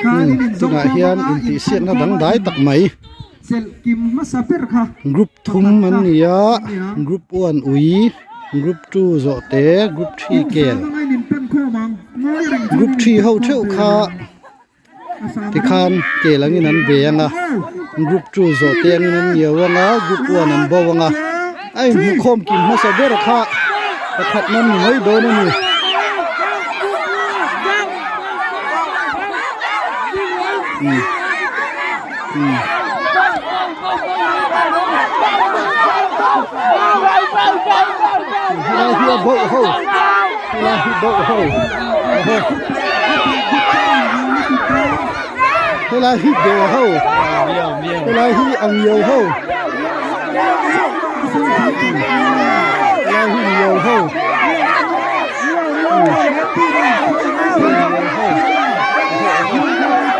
Tunah hian intihsiakna dangdai tak mai group thum an ni a group one ui group two zawhte group three kel group three ho theuh kha. Tikhan kel angin an ve ang a group two zawh te angin an ngiau ang a group one an bo ang a a inhmukhawm kim hmasa ber kha pakhat nan ni mai dawn a ni. Helai hi a boh ho helai hi boh ho helai hi be ho helai hi ang yo ho helai hi yo ho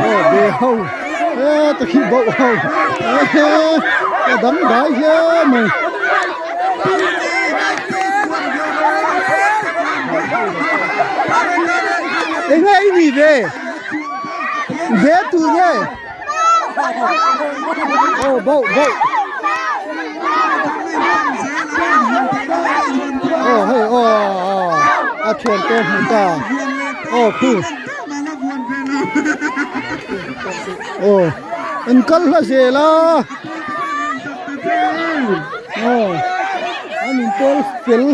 oh be ho e ta khi boh ho e dang dai hle mai. Enge i nih ve? Ve tu nge? Oh, bo, bo. Oh, hei, oh, oh. A thian te hmu ta. Oh, khu. Oh, in kal hla zel a. Aw an in pawl fel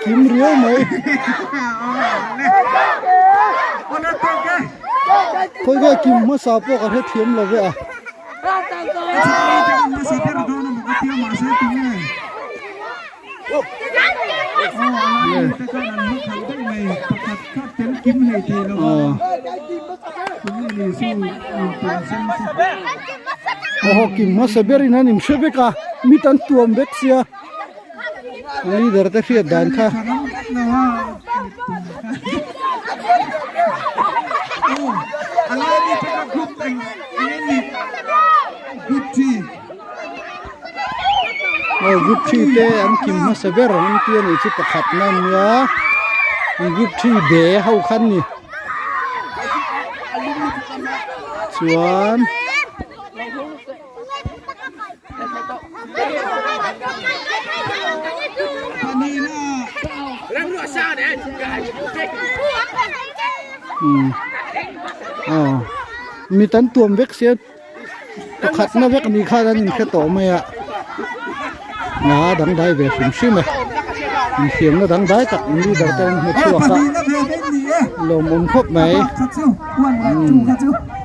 kim riau mai khawi nge kim hmasa pawh ka hrethiam lo ve a. Aw kim hmasa berin an inhre vek a mit an tuam vek sia leader te hriat dan kha. Aw group three te an kim hmasa ber an tia nih chu pakhat na ania group three be ho khan ni chuan umm aw mit an tuam vek sia. Pakhat na vek ni khan an inhre tawh mai a a dangdai ve hrim hrim e infiamna dangdai tak leader te an hmu chhuak a lawmawm khawp mai umm.